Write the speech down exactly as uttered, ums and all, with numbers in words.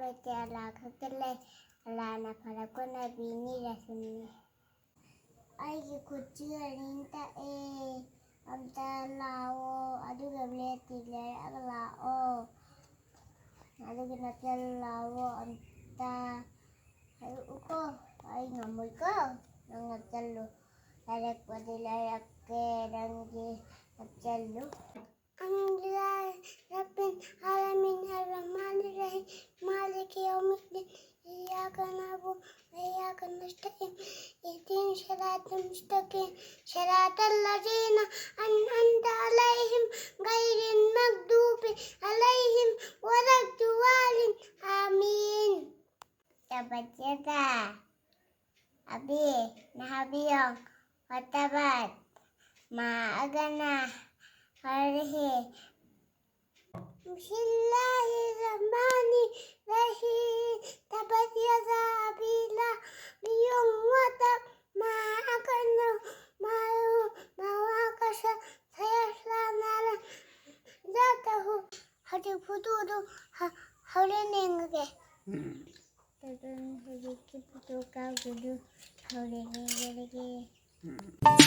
ꯂꯩꯇꯦ, ꯑꯜꯂꯥ ꯈꯛꯇ ꯂꯩ꯫ ꯑꯜꯂꯥꯅ ꯐꯔꯛꯄꯅ ꯄꯤꯅꯤꯔꯁꯨꯅꯤ꯫ ꯑꯩꯒꯤ ꯈꯨꯠꯁꯤ ꯑꯅꯤ ꯇꯛꯑꯦ꯫ ꯑꯝꯇ ꯂꯥꯛꯑꯣ, ꯑꯗꯨꯒ ꯕ꯭ꯂꯦꯗꯇꯤ ꯂꯩꯔꯛꯑꯒ ꯂꯥꯛꯑꯣ꯫ ꯑꯗꯨꯒ ꯅꯞꯁꯜꯂꯨ ꯂꯥꯛꯑꯣ, ꯑꯝꯇ ꯍꯥꯏꯔꯛꯎꯀꯣ꯫ ꯑꯩ ꯉꯝꯃꯣꯏꯀꯣ꯫ ꯅꯪ ꯅꯞꯁꯜꯂꯨ꯫ ꯂꯩꯔꯛꯄꯗꯤ ꯂꯩꯔꯛꯀꯦ, ꯅꯪꯒꯤ ꯅꯞꯁꯜꯂꯨ꯫ الحمد لله رب العالمين الرحمن الرحيم مالك يوم الدين إياك نعبد وإياك نستعين اهدنا الصراط المستقيم صراط الذين أنعمت عليهم غير المغضوب عليهم ولا الضالين آمين. تبت يدا أبي لهب وتب ما أغنى عنه. بسم الله الرحمن الرحيم. تبت يدا أبي لهب وتب ما أغنى عنه ماله وما كسب سيصلى نارا ذات لهب. ꯍꯧꯖꯤꯛ ꯐꯣꯇꯣꯗꯨ ꯍ-, ꯍꯣꯔꯦꯟ ꯌꯦꯡꯉꯒꯦ꯫ ꯎꯝ꯫ ꯑꯗꯨꯅ ꯍꯧꯖꯤꯛꯀꯤ ꯐꯣꯇꯣ ꯀꯥꯞꯄꯗꯨ ꯍꯣꯔꯦꯟ ꯌꯦꯡꯖꯔꯒꯦ꯫ ꯎꯝ꯫